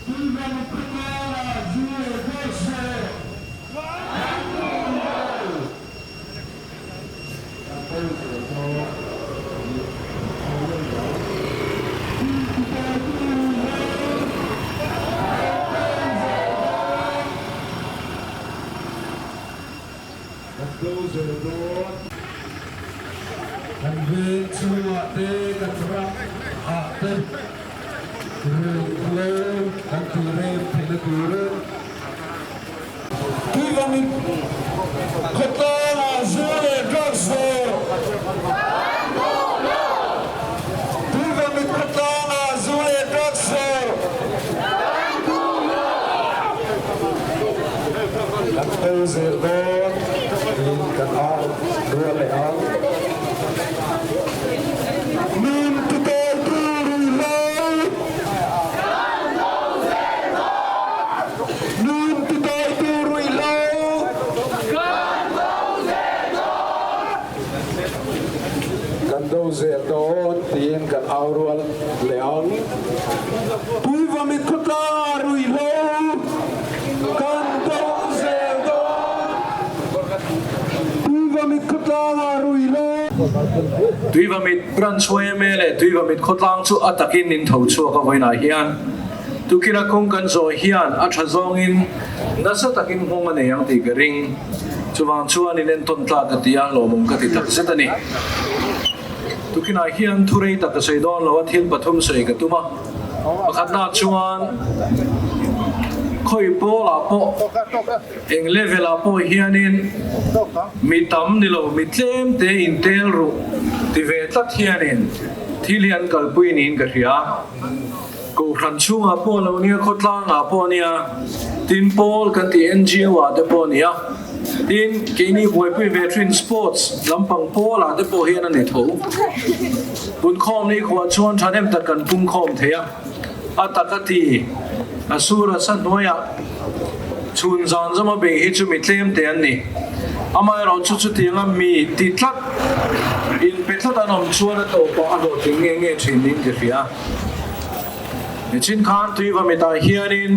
Kan do zel dawn. Kan veng chhungah te, kan ram ah te ruihhlo kan tih rem theihna turin. Tuivangin khawtlangah zu leh drugs zawrh. Tuivangin khawtlangah zu leh drugs zawrh. Kan do zel dawn tiin kan au rual leh ang. Min titawltu ruihhlo. Nun titawitu ruihhlo. Kan do zel dawn. Kan do zel dawn tiin kan au rual leh ang. Puivamit khawtlangah ruihhlo. Kan do zel dawn. Tuivamit khawtlangah ruihhlo. Tuivamit Branch yma leh Tuivamit khawtlang chu a takin in tho chhuak a vawiinah hian. Tukina kawng kan zawh hian a tha zawngin nasa takin nghawng a nei ang tih ka ring. Chuvang chuan in entawn tlak ka ti a, lawmawm ka ti tak zet a ni. Tukinah hian thu rei tak ka sawi dawn lo a, thil pathum sawi ka tum a. Pakhatnaah chuan khawi pawlah pawh, eng level ah pawh hianin mi tam ni lo, mi tlem te intel ruh ti ve tlat hianin thil hi an kalpui niin ka hria. Kohhran chhungah pawh lo nia, khawtlangah pawh nia, tin pawl kan tih NGO ah te pawh nia, tin keini buaipui ve thin sports lampang pawlah te pawh hian a ni tho. Punkhawm ni khuah chuan thahnem tak kan pungkhawm thei a, a tak a ti, a sur a sa hnuaiah chhun zan zawma bei hi chu mi tlem te an ni. Amaherawh chu chutianga mi ti tlat, inpe tlat an awm chuan a tawpah a hlawhtling nge nge thin niin ka hria. Nichin khan Tuivamitah hianin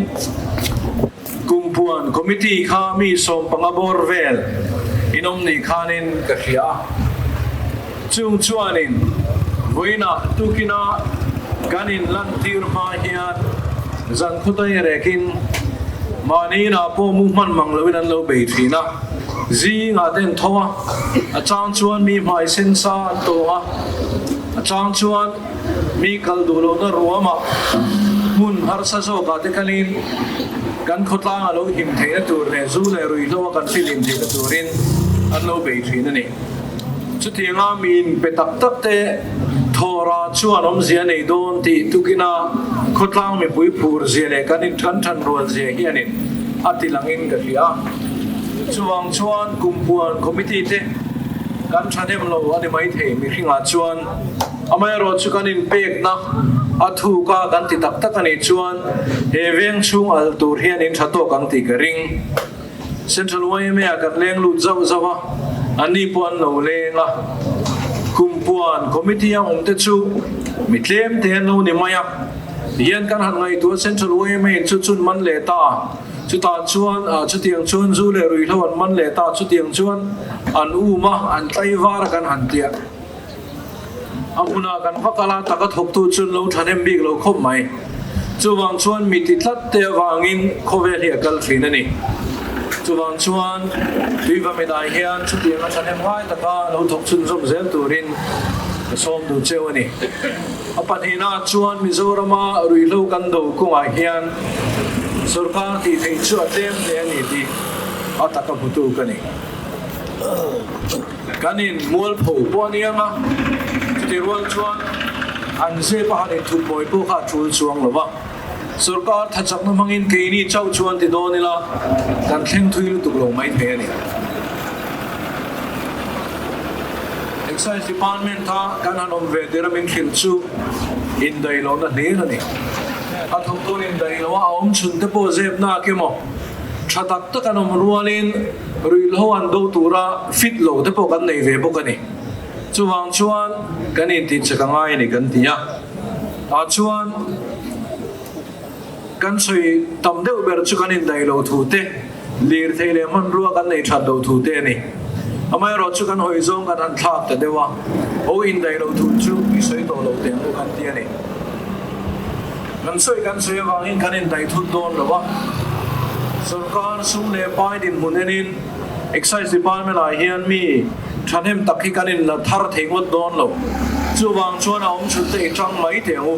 Kumpuan Committee kha mi 15 bawr vel in awm ni khanin ka hria a. Chung chuanin vawiinah tukina kan inlantir hma hian zan khawtai rekin mahni inah pawh mu hman mang loin an lo bei thin a. Zingah te an tho a, a chang chuan mi hmai sen sa an tawng a, a chang chuan Mi kal duh lohna ruamah hmun harsa zawkah te kalin kan khawtlang a lo him theihna tur leh zu leh ruihhlo a kan filim theihna turin an lo bei thin a ni. Chutianga mi inpe tak tak te thawra chuan awmzia nei dawn tih tukina khawtlang mipui phur zia leh kan inthan than rual zia hianin a ti langin ka hria. Chuvang chuan Kumpuan Committee te kan thahnem lo a ni maithei mihringah chuan. Amaherawh chu kan inpekna a thuk a kan ti tak tak a nih chuan he veng chhung al tur hian in tha tawk ang tih ka ring. Central yma ah kan leng lut zauh zauh a, anni pawh an lo leng a. Kumpuan committee a awm te chu mi tlem te an lo ni mai a, tihian kan han ngaihtuah Central yma in chu chun man leh ta, chutah chuan chutiang chuan zu leh ruihhlo an man leh ta, chutiang chuan an um a, an tlaivar a kan han tiah. A hmunah kan va kal a, taka thawktu chuan lo thahnem bik lo khawp mai. Chuvang chuan mi ti tlat te avangin khawvel hi a kal thin a ni. Chuvang chuan Tuivamit-ah hian chutianga thahnem ngai taka lo thawk chhunzawm zel turin ka sawm duh cheu a ni. A pahnihnaah chuan Mizorama ruihhlo kan do kawngah hian sorkar tih theih chu a tlem hle a ni tih a taka hmutu ka ni. Kan in mualpho pawh a ni ang a, chuti rual chuan an zep a han inthup mawi pawh kha a tul chuang lo va. Sorkar thachakna hmangin keini chauh chuan ti dawn ila kan thleng thui lutuk lo mai thei a ni. Excise Department a kan han awm ve tir a min hrilh chu indaih lohna hlir a ni. A thawktu'n indaih loh a, a awm chhun te pawh zep nak emaw tha tak tak an awm rualin, Ruihhlo an do tura fit lo te pawh kan nei ve bawk a ni. Chuvang chuan kan intihchak a ngai a ni kan ti a. Tah chuan Kan sawi tam deuh ber chu kan indaih lo thu te, lirthei leh hmanrua kan neih that lo thu te a ni. Amaherawh chu kan hawi zawng kan han thlak ta deuh a, ho indaih lo thu chu i sawi tawh lo teh ang u kan ti a ni. Kan sawi kan sawi avangin kan indaih thut dawn lo a, sorkar sum leh pai dinhmun enin Excise Department ah hian mi thahnem tak hi kan inla thar thei ngawt dawn lo. Chuvang chuan a awm chhun te i tang mai teh ang u.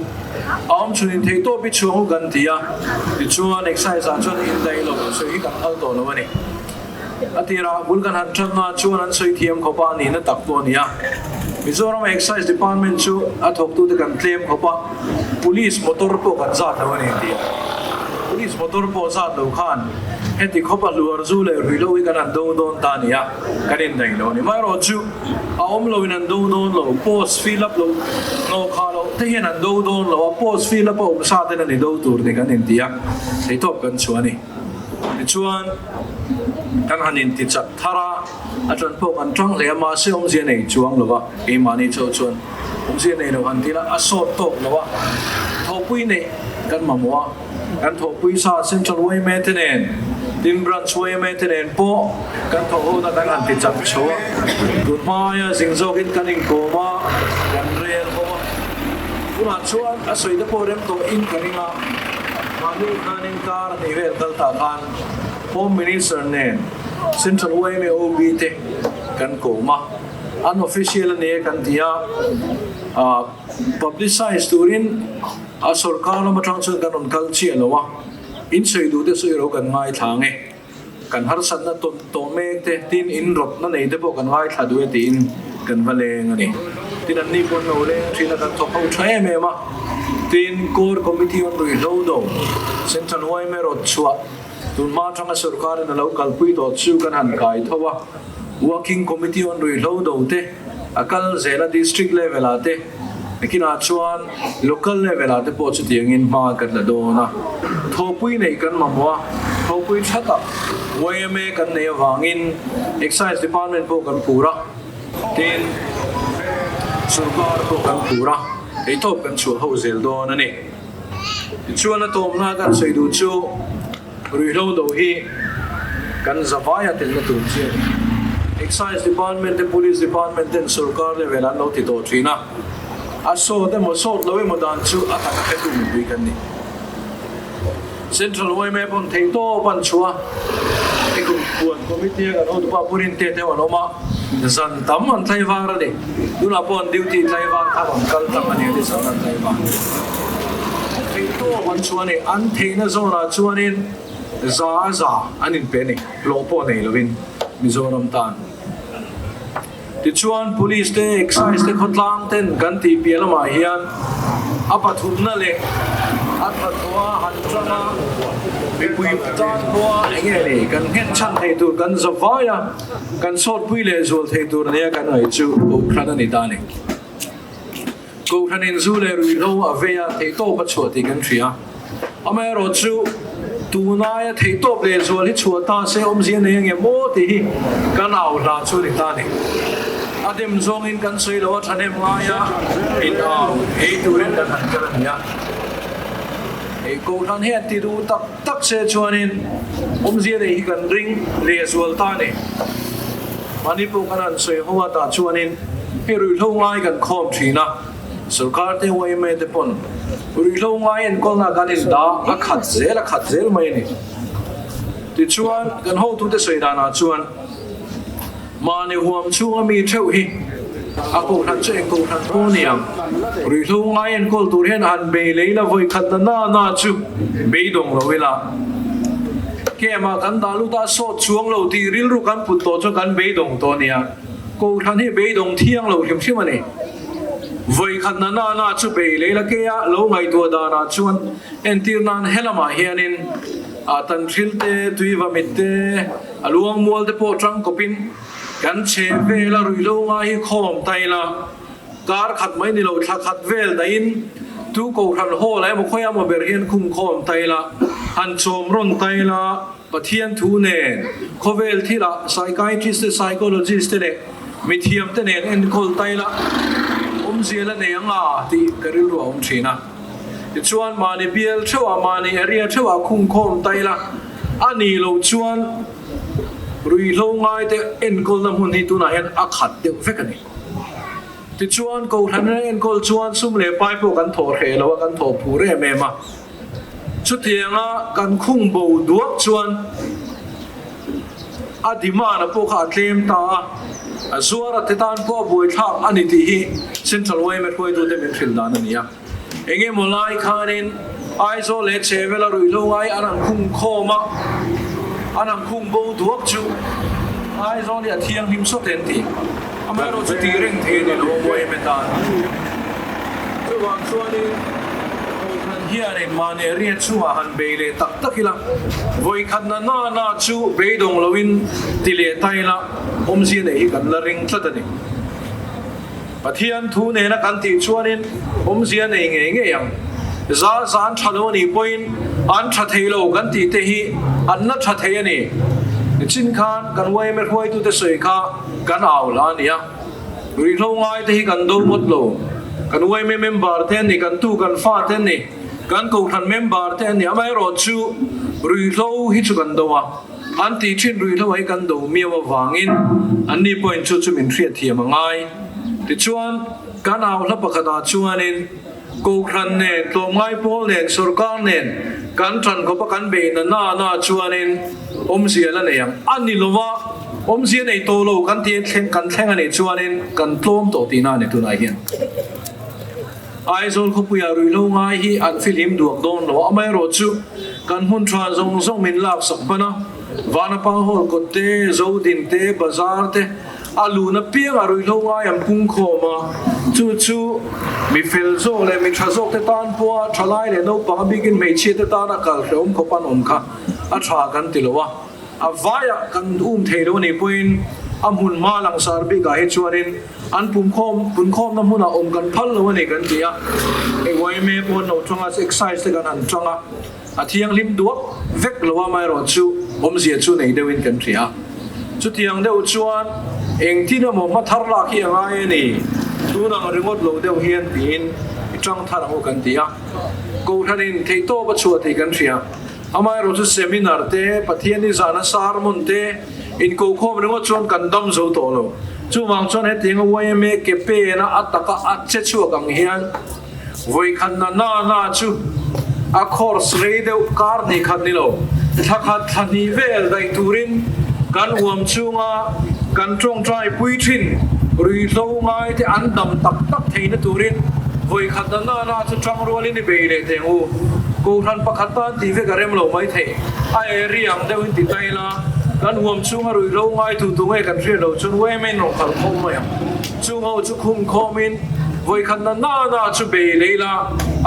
A awm chhun in theih tawp i chhuang u kan ti a, tichuan Excise ah chuan indaih lo sawi hi kan phal tawh lo a ni. A tirah bul kan han thatna chuan an sawi thiam khawp a, nihna tak pawh a ni a. Mizoram Excise Department chu a thawktute kan tlem khawp a, Police motor pawh kan zat lo a ni tih a. Police motor pawh zat lo khan heti khawp a hluar zu leh ruihhlo hi kan han do dawn ta a ni a, kan indaih lo a ni. Amaherawh chu a awm loin an do dawn lo, post fill up lo, hnawhkhah loh te hian an do dawn lo a, post fill up a awm sa ten a ni do tur ni kan inti a, theihtawp kan chhuah a ni. Tichuan, kan han inti chak thar a, a ṭan pawh kan ṭang hle a, mahse awmzia nei chuang lo va, keimahni chauh chuan awmzia nei lo han ti la, a sawt tawk lo a, thawhpui neih kan mamawh a, kan thawhpui sa Central yma te nen, tin Branch yma te nen pawh kan thawh hona kan han ti chak chho a, tun hmaia zing zawkin kan inkawm a, kan rel ho a, tunah chuan a sawi te pawh rem tawh in ka ring a, mahni khanin kar hnih vel kal tah khan Home Minister nen Central yma OB te kan kawm a, an official a ni e kan ti a, publicise turin a sorkar lam atang chuan kan rawn kal chiah lo a, in sawi duh te sawi ro kan ngaithla ang e, kan harsatna tawn tawh mek te tin in rawtna nei te pawh kan ngaithla duh e tiin kan va leng a ni. Tin an ni pawh an lo leng thin a, kan thawk ho tha em em a, tin Core Committee on Ruihhlo Do, Central yma rawt chhuah tun hma atanga sorkarin a lo kalpui tawh chu kan han kai tho a, Working Committee on Ruihhlo Do te a kal zel a, District level ah te nakinah chuan Local level ah te pawh chutiangin hma kan la dawn a, thawhpui neih kan mamawh a, thawhpui tha tak yma kan neih avangin Excise Department pawh kan phur a, tin sorkar pawh kan phur a, eihtawp kan chhuah ho zel dawn a ni. Tichuan a tawmna kan sawi duh chu ruihhlo do hi kan zavaia telna tur chi a ni. Excise Department te Police Department ten sorkar level an lo ti tawh thin a, a sawt emaw sawt lo emaw dan chu a taka hretu mipui kan ni. Central yma pawn theihtawp an chhuah a, hei kum khuan committee a kan hotupa Pu Rinte te ho an awm a, zan tam an tlaivar a ni. Tunah pawh an duty tlaivar kha rawn kal tlang a ni a ni zan an tlaivar. Theihtawp an chhuah a ni. An theihna zawnah chuanin za a za an inpe a ni, hlawh pawh nei lovin Mizoram tan. Tichuan Police te, Excise te, khawtlang ten kan tih piah lamah hian a pathumna leh a hnathawha han tanga mipui tan pawha eng nge ni kan nghet chhan thei tur kan za vai a, kan sawtpui leh zual thei tur nia kan ngaih chu Kohhran a ni ta a ni. Kohhranin zu leh ruihhlo a vei a, theihtawp a chhuah tih kan hria. Amaherawhchu, tunaia theihtawp leh zual hi chhuah ta se awmzia nei ange maw tih hi kan au hla chu a ni ta a ni. A dem zawngin kan sawi lo a, thahnem ngaia in au ei turin kan han kal a ni a. Hei Kohhran hian ti duh tak tak se chuanin awmzia nei hi kan ring lehzual ta a ni. Mahni pawh kan han sawi ho a tah chuanin hei ruihhlo ngai kan khawm thin a, sorkar te yma te pawn ruihhlo ngai enkawlna kan indah a khat zel a khat zel mai a ni. Tichuan kan hotute sawi danah chuan mahni huam chhunga mi theuh hi a kohhran chu eng kohhran pawh a ni ang, ruihhlo ngai enkawl tur hian han bei lei la vawi khat na na na chu beidawng lo ila. Kemah kan dah lut a, sawt chuang lo tih rilru kan put tawh chuan kan beidawng tawh a nia. Kohhran hi beidawng thiang lo hrim hrim a ni. Vawi khat na na na chu bei lei la keia lo ngaihtuah danah chuan entir nan helamah hianin a tanhril te, tuivamit te, a luangmual te pawh tangkawpin kan chhe vel a, ruihhlo ngai hi khawm ta ila. Kar khat mai ni lo thla khat vel daihin tu Kohhran Hall ah emaw khawi emaw ber hian khum khawm ta ila, han chawm rawn ta ila, Pathian thu nen khawvel thilah psychiatrist te, psychologist te leh mithiam te nen enkawl ta ila awmzia la nei ang a tih ka rilru a awm thin a. Tichuan mahni bial theuhah, mahni area theuhah khungkhawm ta ila, a nih loh chuan ruihhlo ngaite enkawlna hmun hi tunah hian a khat deuh vek a ni. Tichuan Kohhran a enkawl chuan sum leh pai pawh kan thawh hreh lo a, kan thawh phur em em a. Chutianga kan khung bo duak chuan a demand a pawh kha a tlem ta a, a zuar a te tan pawh a buaithlak a ni tih hi Central yma hruaitute min hrilh dan a ni a. Eng emaw lai khanin Aizawl leh Chhehvela ruihhlo ngai an han khung khawm a, an han khung bo duak chu Aizawl hi a thianghlim sawt en ti. Amaherawh chu tih reng thei a ni lo a mawi em e tan. Chuvang chuanin Kohhran hianin mahni area chungah han bei leh tak tak ila, vawikhat na na na chu beidawng loin ti leh ta ila awmzia neih hi kan la ring tlat a ni. Pathian thu nena kan tih chuanin awmzia nei ngei ngei ang. Za za an tha lo a nih pawhin an tha thei lo kan tih te hi an la tha thei a ni. Nichin khan kan yma hruaitute sawi kha kan au la a nia. Ruihhlo ngai te hi kan do ngawt lo. Kan yma member te an ni, kan tu kan fa te an ni, kan kohhran member te an ni. Amaherawh chu ruihhlo hi chu kan do a. An tih thin ruihhlo hi kan do miau avangin anni pawhin chu chu min hriatthiam a ngai. Tichuan, kan au hla pakhatah chuanin Kohhran nen, tlawmngai pawl nen, sorkar nen kan tan khawp a kan bei na na na chuanin awmzia la nei ang. A ni lova, awmzia nei tawh lo kan tih thleng kan thleng a nih chuanin kan tlawm tawh tihna a ni tunah hian. Aizawl khawpuiah ruihhlo ngai hi an fihlim duak dawn lo. Amaherawhchu, kan hmun tha zawng zawng min laksak hman a, Vanapa Hall kawt te, Zodin te, Bazar te, a lun apiangah ruihhlo ngai an pung khawm a. Chu chu mi fel zawk leh mi tha zawk te tan pawha thalai leh naupang a bikin hmeichhia te tana kal hrehawm khawp an awm kha a tha kan ti lo a. A vaiah kan um thei lo a nih pawhin a hmun hma langsar bikah hi chuanin An pumkhawm punkhawmna hmunah awm kan phal lo a ni kan ti a, yma pawh an lo tang a, excise te kan han tang a, a thianghlim duak vek lo a, amaherawhchu awmzia chu nei deuhin kan hria. Chutiang deuh chuan engtin emaw hma thar lak hi a ngai a ni, tun ang ringawt lo deuh hian tiin i tang thar ang u kan ti a, Kohhranin theihtawp a chhuah tih kan hria. Amaherawhchu seminar te, Pathian i zahna sermon te, Inkohkhawm ringawt chuan kan dam zo tawh lo. Chuvang chuan hetianga yma ke pena a taka a che chhuak ang hian vawikhat na na na chu a course rei deuh kar hnih khat ni lo, thla khat thla hnih vel daih turin kan uam chunga kan tawngtai pui thin ruihhlo ngai te an dam tak tak theihna turin vawikhat na na na chu tang rualin i bei leh teng u. Kohhran pakhat tan tih vek a rem lo mai thei. A area ang deuhin ti ta ila. Kan huam chhunga ruihhlo ngai tu tu nge kan hriat loh chuan yma in rawn khalh khawm mai ang. Chung ho chu khum khawmin vawikhat na na na chu bei leh ila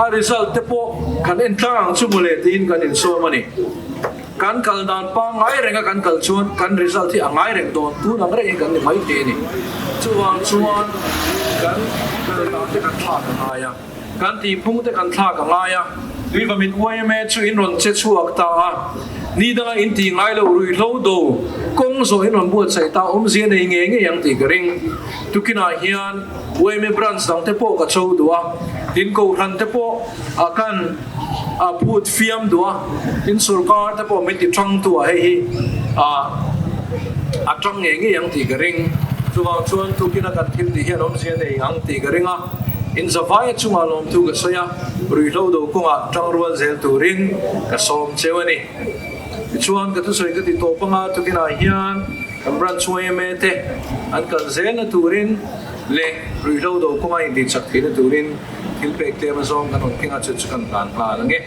a result te pawh kan en tlang ang chu mawle tiin kan insawm a ni. Kan kal dan pangngai renga kan kal chuan kan result hi a ngai reng dawn tun ang reng hi kan ni mai thei a ni. Chuvang chuan kan kal dan te kan thlak a ngai a. Kan tihphung te kan thlak a ngai a, Tuivamit yma chu in rawn che chhuak ta a, ni danga in tih ngai lo ruihhlo do kawng zawh in rawn buatsaih ta awmzia nei ngei ngei ang tih ka ring. Tukinah hian yma branch dang te pawh ka cho duh a, tin kohhran te pawh a kan a phut fiam duh a, tin sorkar te pawh min ti tang tu ah hei hi a a tang ngei ngei ang tih ka ring. Chuvang chuan tukina kan thil tih hian awmzia nei ang tih ka ring a. In zavaia chungah lawmthu ka sawi a, ruihhlo do kawngah tangrual zel turin ka sawm cheu a ni. Tichuan, ka thusawi ka ti tawp anga tukinah hian kan branch yma te an kal zelna turin leh ruihhlo do kawnga intihchak theihna turin thil pek tlem azawng kan rawn keng a, chu chu kan hlan nghal ang e.